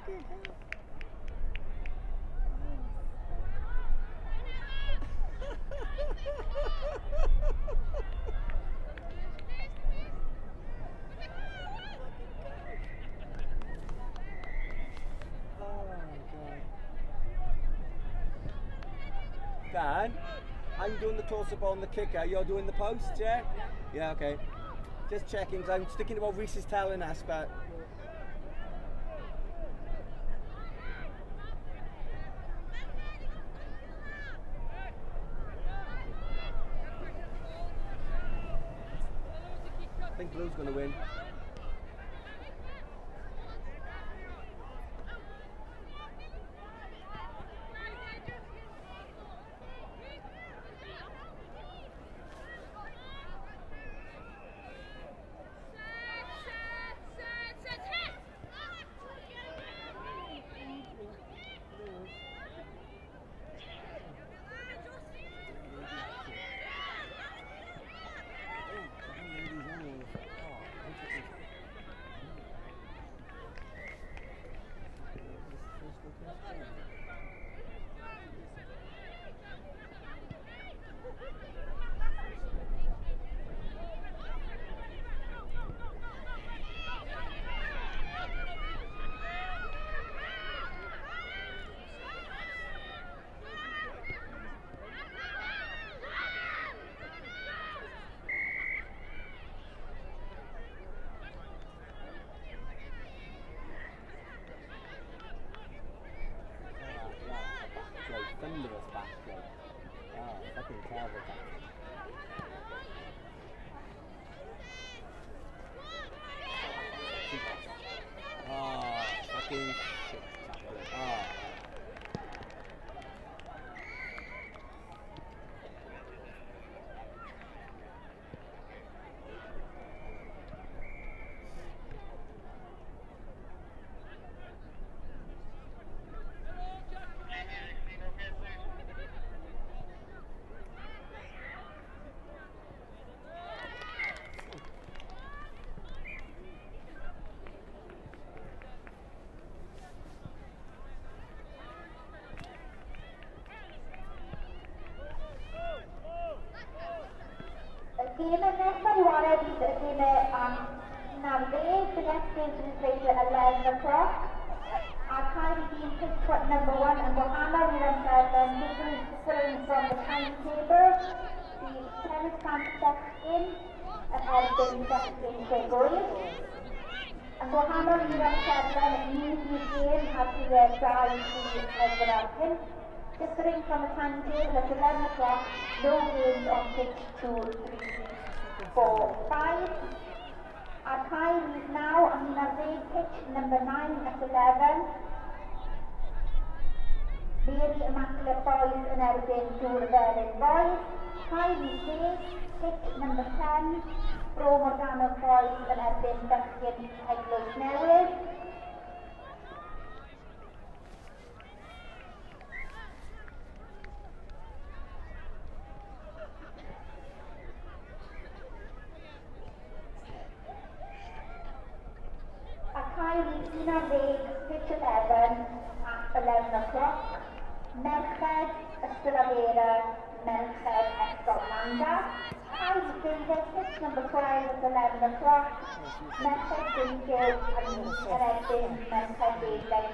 Fucking hell. Dan, I'm doing the close-up on the kicker, you're doing the post, yeah? Yeah, okay. Just checking, because I'm sticking to what Reese is telling us, but... I think Blue's going to win. Thunderous back play. Ah, fucking terrible tackle. Ah, fucking shit tackle. Ah. Gêm nesaf i chwarae bydd y gemau am 90. The next game to be played at 11 o'clock. Ar cae rhif 1, pitch number 1 yn gwahanol i'r amserlen, differing from the timetable. Bydd Pen-y-Pont Bechgyn yn erbyn Bechgyn Tregwyr. Yn gwahanol i'r amserlen, ni fydd gêm ar diwedd 2, 3, 4 a 5. Differing from the timetable at 11 o'clock, no games on pitch 2, 3, 4, 5. Ar cae rhif 9 am 11, pitch number 9 at 11. Mary Immaculate Boys yn erbyn Dŵr Felin Boys. Cae rhif 10, pitch number 10, Bro Morgannwg Boys yn erbyn Bechgyn Eglwys Newydd. Cae rhif 11, pitch 11 at 11 o'clock. Merched Ystalyfera, Merched Ysgol Llandaf. Cae rhif 12, pitch number 12 at 11 o'clock. Merched Dengil yn erbyn Merched Deuddeg.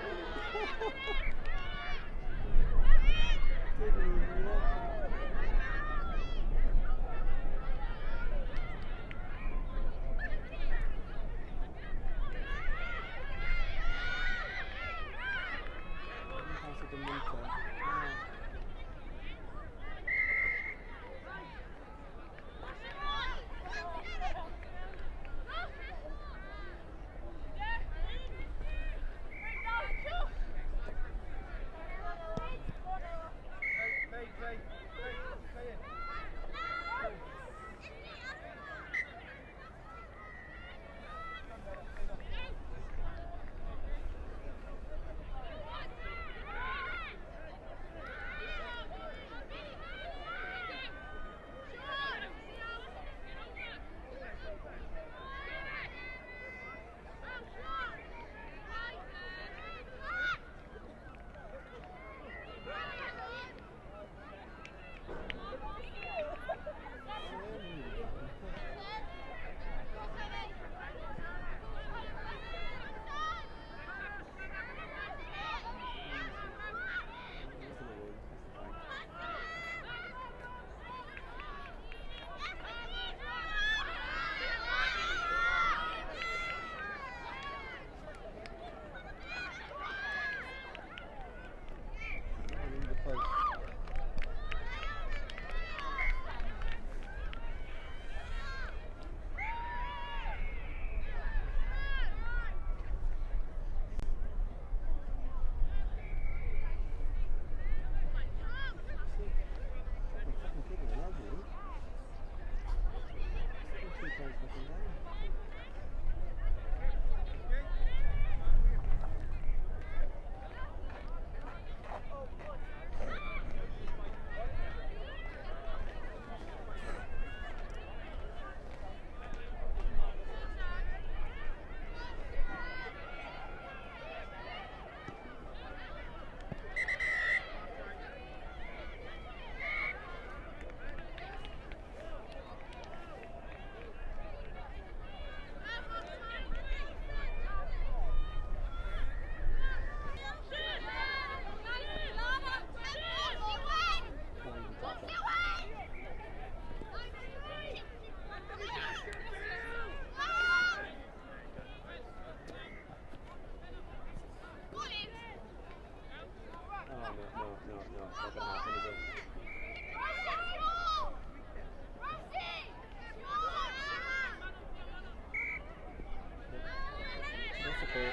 Cool.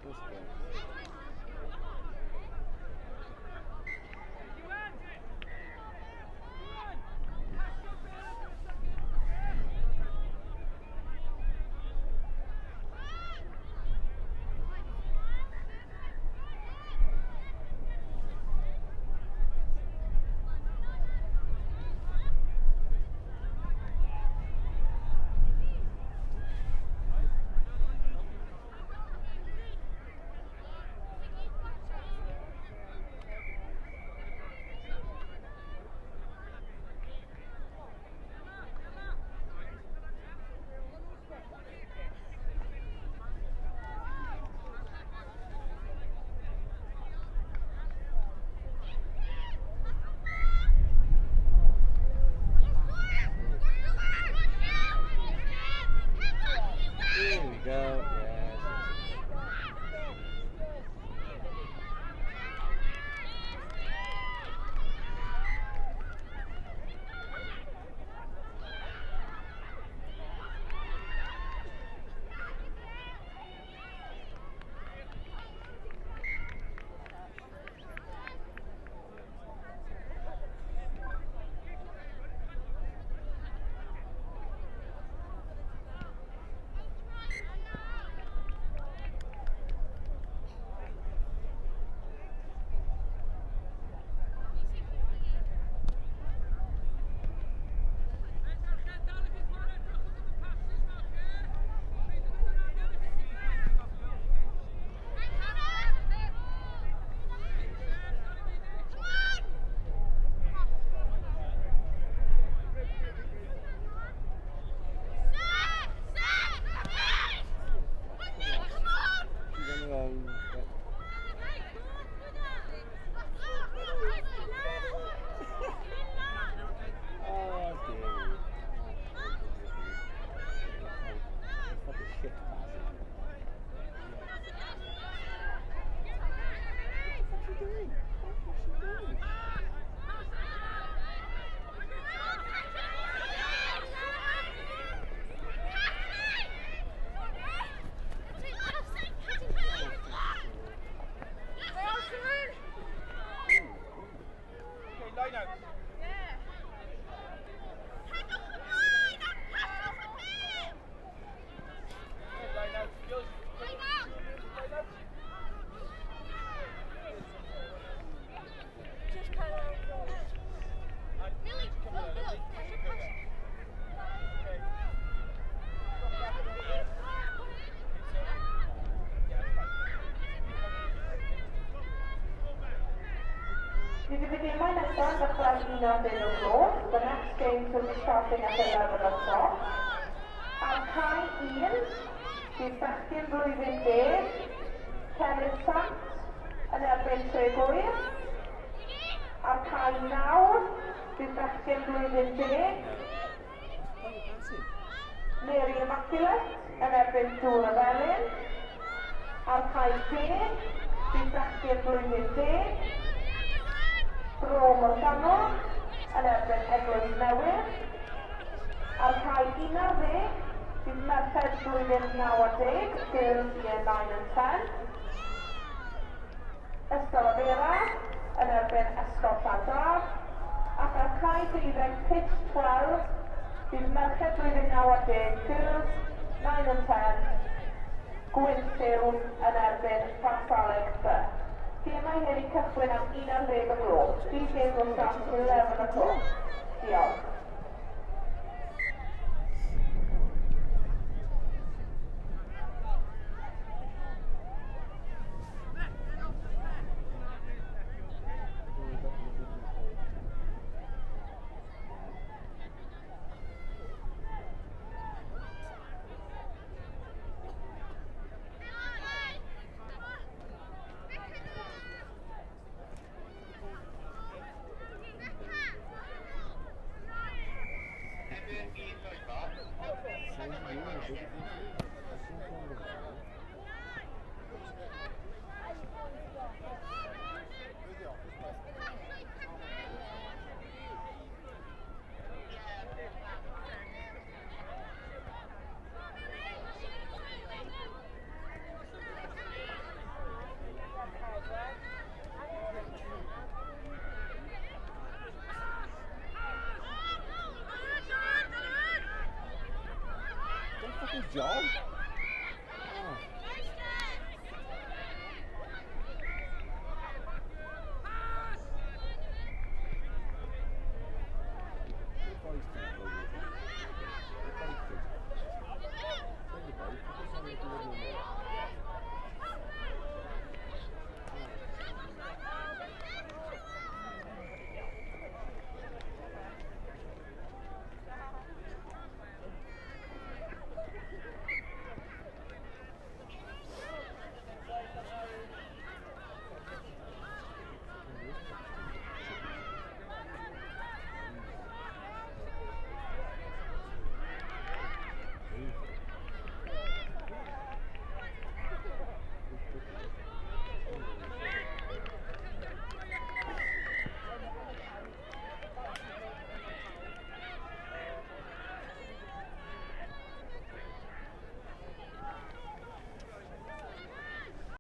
Let's go. There we go. Yes. She's on her own. Yeah. Oh dear. It's like a shit passing. What's she doing? What's she doing? Okay, line out. Okay, line out. Girls, line out. And come on, Lily. Okay. Drop back a little bit. Yeah, fine. Bydd y gemau nesaf yn dechrau 11 o'r gloch. The next games will be starting at 11 o'clock. Ar cae 1, bydd bechgyn blwyddyn 10, Cennydd Sant yn erbyn Tregwyr. Ar cae 9, bydd bechgyn blwyddyn 10, Funny passing. Mary Immaculate yn erbyn Dŵr y Felin. Ar cae 10, bydd bechgyn blwyddyn 10, Bro Morgannwg yn erbyn Eglwys Newydd. Ar cae 11, bydd merched blwyddyn 9 a 10, girls year 9 and 10. Ysgol Abera yn erbyn Ysgol Llandaf. Ac ar cae 12, pitch 12, bydd merched blwyddyn 9 a 10, girls 9 and 10, Gwynllyw yn erbyn Pantsaleg B. Gemau hyn i cychwyn am 11 o gloch. These games will start at 11 o'clock. Diolch.